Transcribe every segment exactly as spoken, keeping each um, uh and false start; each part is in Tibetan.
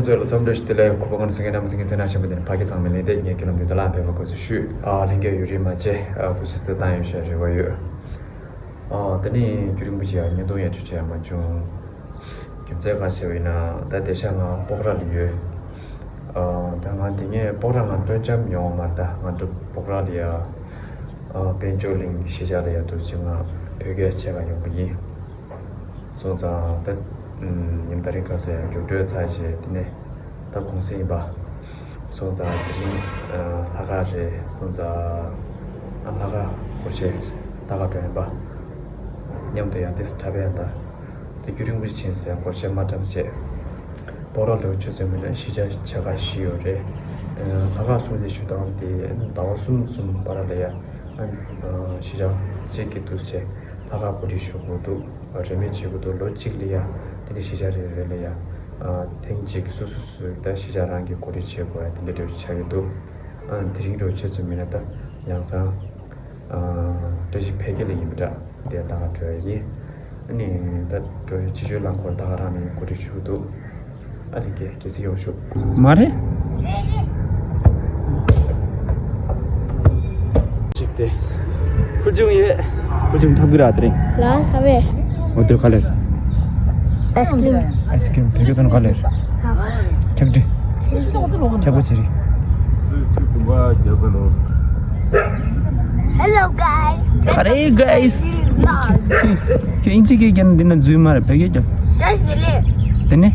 ཚོས་ལ་འཚམས་འདྲི་ཞུ། དེ་ལས་ཁོ་པ་ང་ཚོ་ངའི་རྣམ་ཚེ་ངའི་ཚེ་ན་ཆེན་པོ་དེ་ནི་ཕ་གི་ཚང་མའི་ལས་དེ་ངའི་སྐྱེ་ལམ་དུ་ལ་འབད་པ་དགོས་སུ་ཞུས། ཨ་ལྷན་རྒྱས་ཡུན་རིང་མ་བྱས་ཨ་སྐུ་གཟུགས་གསལ་བཏང་ཡོད་ཤག་རེ་བ་ཡོད། ཨ་དེ་ནི་རྒྱུན་རིང་པོ་ཞིག་ཡང་བརྙན་ཐུང་ཡང་ཅིག་བྱས་ཡང་མ་བྱུང་། རྒྱུ་མཚན་ག་ཞེས་པ་ཡིན་ན་ད་དེ་ཤ་ང་སྤོག་ར་ལ་ཡོད། ཨ་ད་ང་དེ་ངས་སྤོག་ར་ང་སྤྲོ་འཆམ་ཡོང་བ་མ་རེད། ད་ང་ཚོ་སྤོག་ར་ལ་ཡ་ཨ་དཔལ་འབྱོར་གླིང་གཞིས་ཆགས་ལ་ཡ་འདུག་ཅིག་ང་བོད་སྐད་བྱས་ག་ཡོང་གི་ཡིན། སོང་ཙང་ད་ཉིན་ད་རིང་ཁ་སང་རྒྱུགས་སྤྲོད་ཚར་རྗེས་དེ་ནས་ད་གུང་སེང་ཡིན་པ། སོང་ཙང་དེ་རིང་ལྷག་དཀར་རེད། སོང་ཙང་ཨ་ལྷག་དཀར་སྒོར་གཞས་ལྟ་ག་འགྲོ་ཡིན་པ། མཉམ་དུ་ཡང་དེ་འཁྲབ་ཡང་ད་དེ་རྒྱུན་རིང་པོ་ཕྱིན་སོང་སྒོར་གཞས་མ་འཁྲབ་བྱས། སྤོག་ར་ལོ་ཆུ་ཚོད་མི་ལ་གཞིས་ཆགས་ཆ་ག་བཞི་ཡོད་རེད། ལྷག་དཀར་སྲུང་བརྩི་ཞུ་སྟངས་དེ་ཟླ་བ་གསུམ་གསུམ་བར་ལ་ཡ་གཞིས་ཆགས་གཅིག་གི་འདུག་བྱས་ལྷག་དཀར་གོ་སྒྲིག་ཞུ་དགོས་འདུག་རེ་མེད་བྱེད་དགོས་འདུག་ལོ་གཅིག་ལ་ཡ་དེ་ནས་གཞིས་ཆགས་རེ་རེ་ལ་ཡ་ཐེངས་གཅིག་སོ་སོ་སོ་ད་གཞིས་ཆགས་རང་གིས་གོ་སྒྲིག་བྱེད་དགོས་ཡ་དེ་འདྲ་འདྲ་ཆགས་ཀྱི་འདུག་དེ་རིང་འགྲོ་ཆེད་ཚུད་མིན་ན་ད་ཡང་སང་བཀྲ་ཤིས་འཕེལ་རྒྱས་ལ་ཡིན་པ་འདྲ་དེ་ལྟ་ག་འགྲོ་ཡ་ཡིན། ཨ་ནི་ད་འགྲོ་ཡ་ཕྱི་ཕྱོགས་རླངས་འཁོར་ད་ག་རང་ནས་གོ་སྒྲིག་ཞུ་གི་འདུག་ཨ་ནི་གལ་གལ་སྲིད་ཡོང་ཤོག་མ་རེད། གཅིག་དེ། ཕུར་ཆུང་ཡོད། ཕུར་ཆུང་འཁྲབ་གི་ར་དེ་རིང་། ལ་ལ་བས། འོ་དེ་ག་ལེར། ཨའི་སི་ཀྲིམ། ཨའི་སི་ཀྲིམ་བོད་སྐད་དོན་ག་ལེར། ཁྱབ་འདྲི། ཁྱབ་པོ་ཆེ་རི། Hello guys. Hello guys. ཁྱོད་ཨིན་ཇི་སྐད་རྒྱབ་ན་འདི་ན་འཛུལ་མ་རེད། བོད་སྐད་རྒྱབ། བཀྲ་ཤིས་བདེ་ལེགས། དེ་ནས།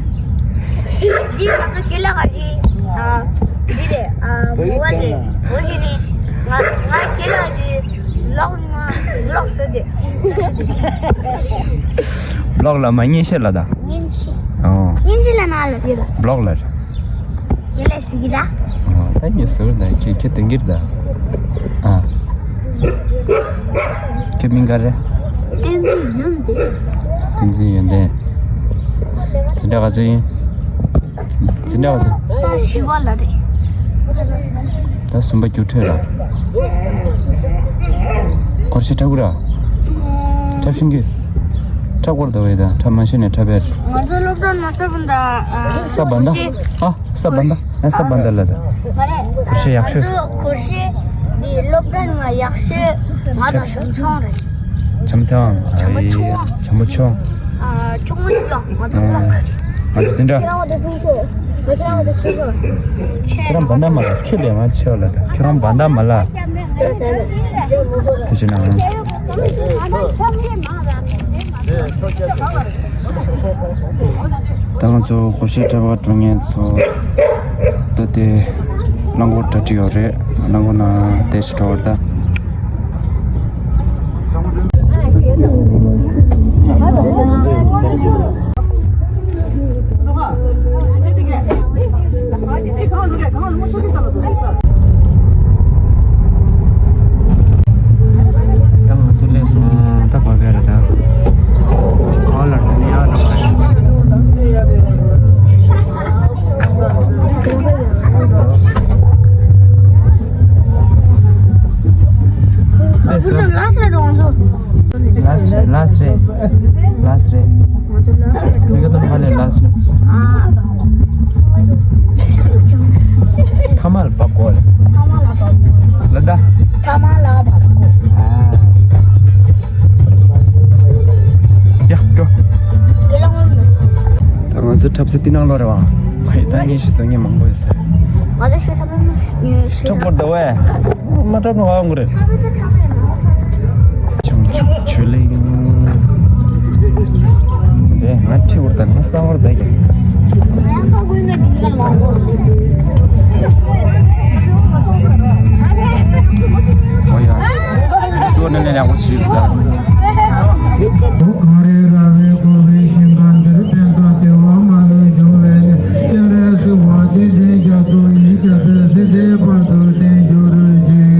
འདི་ང་ཚོ་ཁྱི་ལ་ཁ་ཤི། ཨ། འདི་རེད། ཨ། མོ་བ་རེད། འོ་ཞིག་ནི། ང་ང་ཁྱི་ལ་ཅི་ལོག་ང་ལོག་སོ་དེ། ལོག་ལ་མ་ཉན་ཤེས་ལ་ད། ཉན་ཤེས། ཨོ། ཉན་ཤེས་ལ་ན་ལ་དེ་ལ། ལོག་ལ་རེད། དེ་ལས་ཟིག་གི་ལ། ཨོ། ད་ཉན་སོ་ད་ཁྱི་ཁྱི་དེང་གིར་ད། ཨ། ཁྱེད་མིང་ག་རེ། བསྟན་འཛིན་ཡོན་ཏན། བསྟན་འཛིན་ཡོན་ཏན། འཛིན་གྲྭ་ག་ཚོད་ཡིན། འཛིན་གྲྭ་ག་ཚོད། ད་བཞི་པ་ལ་རེད། ད་གསུམ་པ་རྒྱུགས་འཕྲོད་ར། སྒོར་གཞས་འཁྲབ་གི་ར། འཁྲབ་ཤེས་ཀྱི། འཁྲབ་སྐོར་ད་བས་ད་འཁྲབ་མ་ཤེས་ནས་འཁྲབ་པས། ང་ཚོ་སློབ་གྲྭ་ནང་ས་བོན་ད། ས་བན་ད། ཨ། ས་བན་ད། ཨ་ས་བན་ད་ལ་ད། སྒོར་གཞས་ཡག་ཤོས། སྒོར་གཞས་འདི་སློབ་གྲྭ་ནང་ཡག་ཤོས་ང་དང་བྱམས་ཆུང་རེད། བྱམས་ཆུང་། བྱམས་པོ་ཆུང་། བྱམས་པོ་ཆུང་། ཨ་ཆུང་མོ་ཡོད། ང་ཚོ་ལ་ས་ཆེ། ང་ཚོ་འཛིན་གྲྭ། ཁྱེད་རང་བ་དེ་ཕུང་ཤོས། ང་ཁྱེད་རང་བ་དེ་ཆེ་ཤོས། ཁྱེད་རང་བ་ད་མ་ལ། ཁྱོད་ལས་ང་ཆེ་བ་ལ་ད། ཁྱོད་རང་བ་ད་མ་ལ། དེ་བྱས་ན། ད་ང་ཚོ་སྒོར་གཞས་འཁྲབ་པར་འགྲོ་མཁན་ཚོ་ད་དེ་རླངས་འཁོར་གྲ་སྒྲིག་ཡོད་རེད། རླངས་འཁོར་ནང་བསྡད་ཤིག་འགྲོ་བར་ད། ད་ང་ཚོ་སླེབས་སོང་། ད་ག་པར་རེད་ད། ག་ལ་རེད་ཡ་ད། ལ་སི་ལ་སི་རེད། ལ་སི་རེད། ང་ཚོ་ལ་སི་རེད། མི་ག་དང་མ་ལས་ལ་སི་རེད། ཨ། ཐ་མ་ལ་བབ་གོ་རེད། ཐ་མ་ལ་བབ་གོ་ལ་ད། ཐ་མ་ལ་བབ་གོ་ཨ། ཡ་འགྲོ། དགེ་ལགས་ངོ་། ད་ང་ཚོ་འཁྲབ་ས་འདི་ནང་ལོགས་རེད་བ། ད་ཉིན་ཤི་ཚོ་ངས་མང་པོ་ཡོད་ས་རེད། ང་ཚོ་ཤི་འཁྲབ་ན་ཉིན་ཤི། འཁྲབ་དགོས་རེད་ད་ཝེ། མ་འཁྲབ་ན་ཧ་གོ་རེད། ཆུང་ཆུང་ཆུ་ལེ་ཡིན། དེ་ང་ཁྲི་བོར་དང་ང་ས་བོར་དང་། ཨོ་ཡ། སུ་ནས་ནས་ཡག་པོ་ཞིག་ད། གངས་རི་ར་བས་བསྐོར་བའི་ཞིང་ཁམས་འདིར། ཕན་ཁ་བདེ་བ་མ་ལུས་འབྱུང་བའི་གནས། སྤྱན་རས་གཟིགས་དབང་བསྟན་འཛིན་རྒྱ་མཚོ་ཡི། ཞབས་པད་སྲིད་མཐའི་བར་དུ་བརྟན་གྱུར་ཅིག།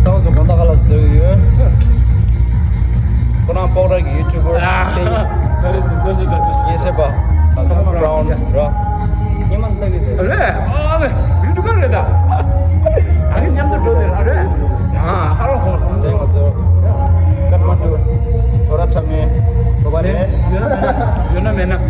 ཏང་སོ་གང་ལྟར་ག་ལ་བཟོས་ཡོད། ཁོ་རང་སྤོག་ར་གི་ཡུ་ཊུབ་པར། ད་རེས་འདི་ཚོ་ཞིག་ད་དུ་ཞིག་ངེས་ཤེས་པ། ཁ་སང་བྷ་རའུན་ར། སྙེ་མ་ལྟ་གི་རེད། རེད། ཨ་ལེ། ཡུ་ཊུབ་པར་རེད་ད། ཨ་ནི་མཉམ་དུ་འགྲོ་དེ་ར་རེད། ཨ་ཧ་རོ་ཧོ་ཧོ། ཟེར་མ་ཟེར། སྐར་མ་འགྲོ། གྲོ་ར་ཁྲ་མེ། གྲོ་པ་རེད། ཡོད་ན་མེད་ན། རེད།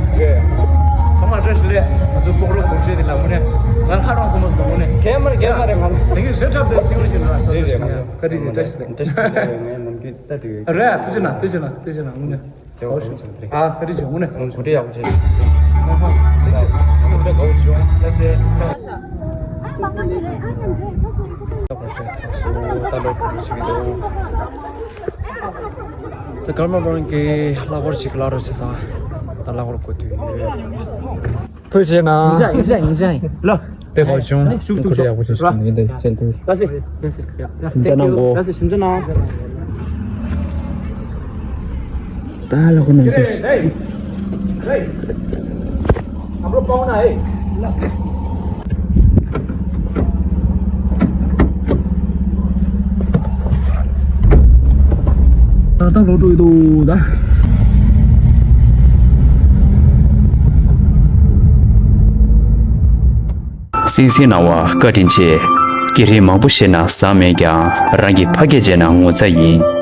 ཚང་མ་བཀྲ་ཤིས་བདེ་ལེགས། ང་ཚོ་སྤོག་ར་གོང་ཤེས་དེ་ལ་མུ་ནས། ང་ཧ་རོ་ཧོ་མ་ཟེར་མུ་ནས། གས་མ་རེད་གས་མ་རེད་ང་ཚོ། དེ་གི་བཟོས་ཁྲབ་དེ་ཏིའུ་རི་ཞིག་ར་ས་རེད་རེད། ང་ཚོ་བཀྲ་ཤིས་བདེ་ལེགས། བཀྲ་ཤིས་བདེ་ལེགས། ང་ཡང་ནམ་རྒྱུན་ལྟ་དུས་ཡོད། རེད། ཐུགས་རྗེ་གནང་། ཐུགས་རྗེ་གནང་། ཐུགས་རྗེ་གནང་། དངོས་གནས། ཨ་ཧྥེ་རི་ཇོ་དངོས་གནས། གོང་ཞུ་འདྲ་ཡག་པོ་བྱས། ཨ་ཧ། ཐུགས་རྗེ་གནང་། ཐུགས་རྗེ་གནང་། ལགས་སེ། ད་ལོ་གོ་ཐུག་ཞིག་འདུག་ད་ཀརྨ་པ་རང་གི་ལྷག་པར་ཅིག་ལ་རོ་བྱེད་ས། ད་ལྷག་པར་གོ་ཐུག་ཡོད། ཐུགས་རྗེ་གནང་། ཡིན་ཤག་ཡིན་ཤག་ཡིན་ཤག་ལོ། དེ་ག་བྱུང་། ཨ་ནི་ཤུགས་གཏུག་ཤོག་ཡག་པོ་ཞིག་ལ། ཞུ་ནི་འདི་ཅན་དུ། ལགས་སེ། ལགས་སེ། ཡ། ཡ། ཞིམ་ཅན་ནང་གོ། ལགས་སེ། ཞིམ་ཅན་ནང་། ད་ལ་ཁོ་ནང་སོ། ཧེ། ཧེ། ཨ་མྲོ་པའོ་ན་ཧེ། ད་ལྟ་ལོག་འགྲོ་ཡི་འདུག་ད། གསན་གཟིགས་གནང་བར་བཀའ་དྲིན་ཆེ། སྐད་རིགས་མང་པོ་ཤེས་ན་བཟང་མེད་ཀྱང་རང་གི་ཕ་སྐད་བརྗེད་ན་ངོ་ཚ་ཡིན།